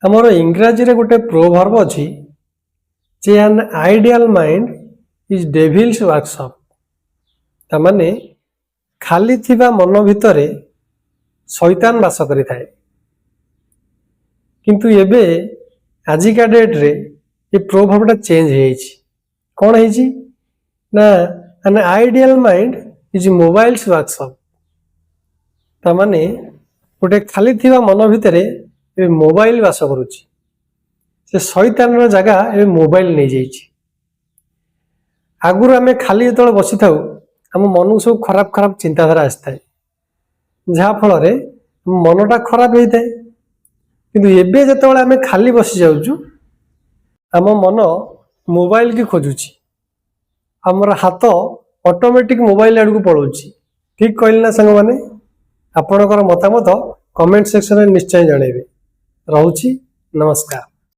ଆମର ଇଂରାଜୀରେ ଗୋଟେ ପ୍ରୋଭର୍ବ ଅଛି ଯେ "An idle mind is devil's workshop." ତାମାନେ ଖାଲି ଥିବା ମନ ଭିତରେ ଶୈତାନ ବାସ କରିଥାଏ। କିନ୍ତୁ ଏବେ ଆଜିକା ଡେଟ୍ରେ ଏ ପ୍ରୋଭର୍ବଟା ଚେଞ୍ଜ ହେଇଯାଇଛି। କ'ଣ ହେଇଛି ନା, "An idle mind is mobile's workshop." ତାମାନେ ଗୋଟେ ଖାଲି ଥିବା ମନ ଭିତରେ ଏବେ ମୋବାଇଲ ବାସ କରୁଛି। ସେ ଶୈତାନର ଜାଗା ଏବେ ମୋବାଇଲ ନେଇଯାଇଛି। ଆଗରୁ ଆମେ ଖାଲି ଯେତେବେଳେ ବସିଥାଉ, ଆମ ମନକୁ ସବୁ ଖରାପ ଖରାପ ଚିନ୍ତାଧାରା ଆସିଥାଏ, ଯାହାଫଳରେ ମନଟା ଖରାପ ହେଇଥାଏ। କିନ୍ତୁ ଏବେ ଯେତେବେଳେ ଆମେ ଖାଲି ବସି ଯାଉଛୁ, ଆମ ମନ ମୋବାଇଲକି ଖୋଜୁଛି, ଆମର ହାତ ଅଟୋମେଟିକ୍ ମୋବାଇଲ ଆଡ଼କୁ ପଳାଉଛି। ଠିକ୍ କହିଲି ନା ସାଙ୍ଗମାନେ? ଆପଣଙ୍କର ମତାମତ କମେଣ୍ଟ ସେକ୍ସନରେ ନିଶ୍ଚୟ ଜଣାଇବେ। ରହୁଛି, ନମସ୍କାର।